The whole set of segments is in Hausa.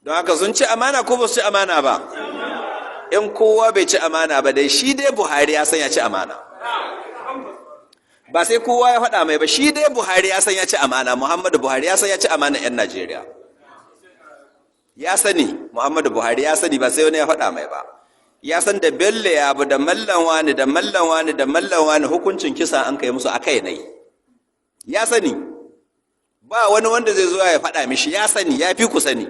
Don haka sun ci amana ko ba su ci amana ba? In kowa bai ci amana ba dai, shi dai Buhari ya san ya ci amana. Ba sai kowa ya faɗa mai ba, shi dai Buhari ya san ya ci amana. Muhammadu Buhari ya san ya ci amana 'yan Najeriya. Ya sani, Muhammadu Buhari ya sani, ba sai wani ya faɗa mai ba. Ya san da Bello Yabo da Mallan wani da Mallan wani da Mallan wani, hukuncin kisa an kai musu akai nai. Ya sani, ba wani wanda zai zo ya faɗa mishi. Ya sani, ya fi ku sani.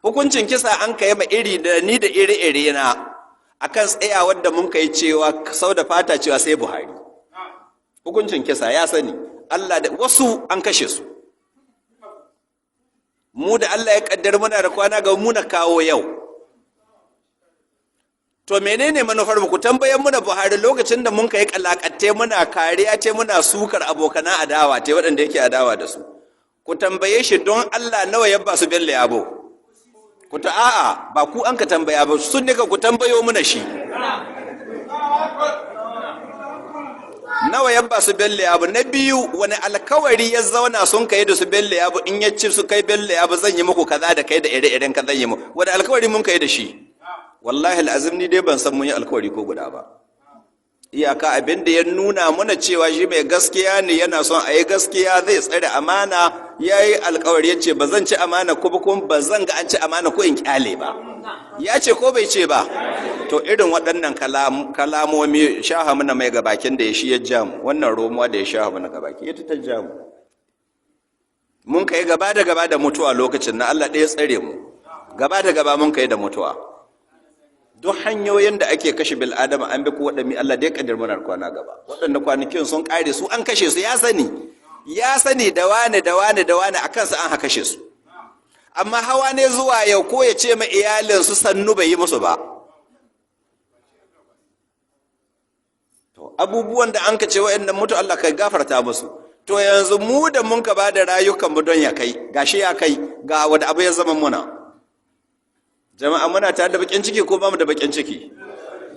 Hukuncin kisa an kai ma iri da ni da iri-iri na akan tsayawar da mun kai cewa sau da fata cewa sai Buhari. Hukuncin kisa, ya sani. Allah da wasu an kashe su. Mu da Allah ya kaddar muna da kwana ga mu na kawo yau. To menene manufar mu? Ku tambayan muna Buhari, lokacin da mun kai kalakatte muna kariya ce, muna sukar abokana adawa te, waɗanda yake adawa da su, ku tambaye shi don Allah, nawa ya ba su Bello Yabo? Ku ta a'a, ba ku an ka tambaya ba, sun nika ku tambayo muna shi, nawa ya ba su Bello Yabo? Na biyu, wani alkawari ya zauna sun kai da su Bello Yabo, in ya ci su kai Bello Yabo, zan yi muku kaza da kai da ire-iren ka zan yi muku? Wani alkawari mun kai da shi? Wallahi al'azim, ni dai ban san mun yi alkawari ko guda ba. Iyaka abin da ya nuna muna cewa shi mai gaskiya ne, yana son a yi gaskiya, zai tsare amana. Ya yi alkawari, ya ce ba zan ci amana ko ba, kuma ba zan ga an ci amana ko in kyale ba. Ya ce ko bai ce ba? To irin waɗannan kalamomi shaha mana mai gabakin da ya shi ya jamu wannan romuwa da ya shaha mana gabaki ita ta jamu. Mun kai gaba da gaba da mutuwa lokacin na, Allah ɗaya tsare mu. Gaba da gaba mun kai da mutuwa. Duk hanyoyin da ake kashe bil'adama an bi ko waɗanne, Allah dai kaddar muna kwana gaba. Waɗanda kwanakin sun ƙare su an kashe su. Ya sani, ya sani da wane da wane da wane a kansa an kashe su. Amma hawa ne zuwa yau, ko ya ce ma iyalinsu sannu bai yi musu ba. To abubuwan da an ka ce wa'annan mutu, Allah ka gafarta musu. To yanzu mu da mun ka ba da rayukan mu don ya kai, gashi ya kai, ga wanda abu ya zama muna. Jama'a, muna tare da bakin ciki ko ba mu da bakin ciki?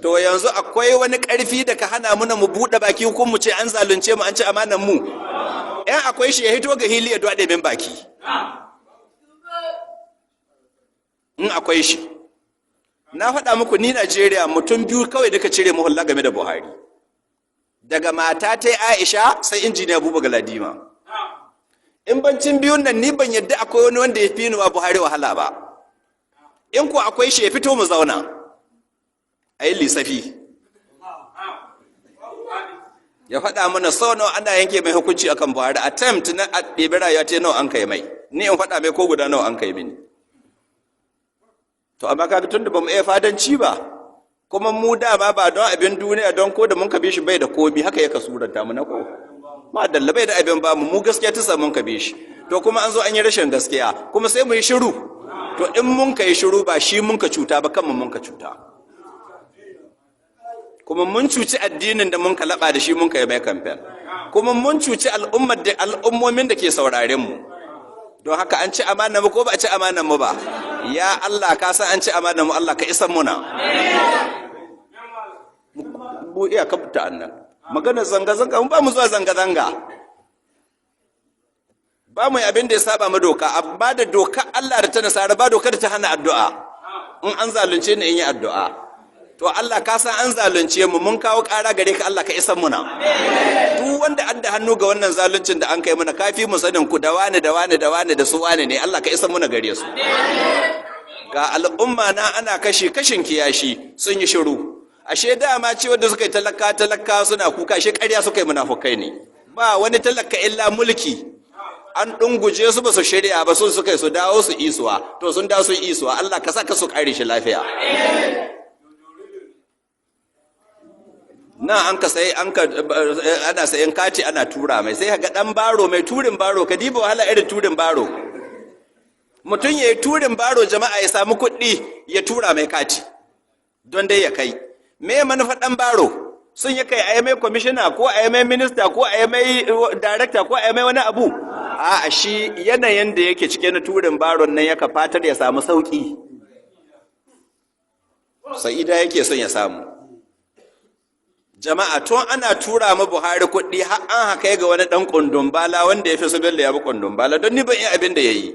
To yanzu akwai wani ƙarfi da ka hana muna mu buɗe baki ko mu ce an zalunce mu, an ci amanan mu? Yan akwai shi, ya hito ga hili ya dwaɗe min baki in akwai shi. Na faɗa muku, ni Najeriya mutum biyu kawai duka cire muhulla game da Buhari: daga mata ta Aisha sai Injiniya Buba Galadima. In bancin biyun nan, ni ban yadda akwai wani wanda ya fi ni wa Buhari wahala ba. In ko akwai shi, ya fito mu zauna a yi lissafi, ya faɗa mana sau nawa ana yanke mai hukunci akan Buhari, attempt na a ɗebi rayuwa ta nawa an kai mai, ni in faɗa mai ko guda nawa an kai mini. To amma kaga tun da bamu iya fadanci ba, kuma mu dama ba don abin duniya, don ko da mun ka bi shi bai da komi, haka ya kasuranta mu na ko ma dalla bai da abin ba mu, mu gaskiya ta samu mun ka bi shi. To kuma an zo an yi rashin gaskiya, kuma sai mu yi shiru. To in mun ka yi shiru, ba shi mun ka cuta ba, kanmu mun ka cuta, kuma mun cuci addinin da mun ka laba da shi mun ka yi mai kamfen, kuma mun cuci al'ummar da al'ummomin da ke sauraren mu. Don haka an ci amana mu ko ba a ci amanan mu ba? Ya Allah, ka san an ci amanan mu. Allah ka isan muna. Mu iya kafuta annan magana zanga zanga, mu ba mu zuwa zanga zanga, ba mu yi abin da ya saba mu doka, amma da doka Allah da ta nasara, ba doka da ta hana addu'a. In an zalunce ni, in yi addu'a. To Allah, ka san an zalunce mu, mun kawo ƙara gare ka. Allah ka isan muna. Duk wanda an da hannu ga wannan zaluncin da an kai muna, kafi mu sanin ku, da wani da wani da wani da su wani ne. Allah ka isan muna gare su. Ga al'umma na ana kashe kashin kiyashi, sun yi shiru. Ashe dama ce wanda suka yi talaka talaka suna kuka, ashe ƙarya suka yi, munafukai ne. Ba wani talaka illa mulki. An ɗunguje su, ba su shirya ba, sun suka yi su dawo su isuwa. To sun dawo su isuwa. Allah ka saka su ƙare shi lafiya. Na an ka sai an ka ana sayan kati ana tura mai, sai ga dan baro mai turin baro, ka diba wahala irin turin baro. Mutum ya yi turin baro, jama'a ya samu kuɗi ya tura mai kati don dai ya kai. Me manufa dan baro? Sun yi kai a mai kwamishina ko a mai minista ko a mai director ko a mai wani abu? A shi yanayin da yake cike na turin baron nan yaka fatar ya samu sauki, sa'ida yake son ya samu. Jama'a, tun ana tura ma Buhari kuɗi har an haka ga wani ɗan kundun bala wanda ya fi su Bello ya bi kundun bala, don ni ban iya abin da ya yi.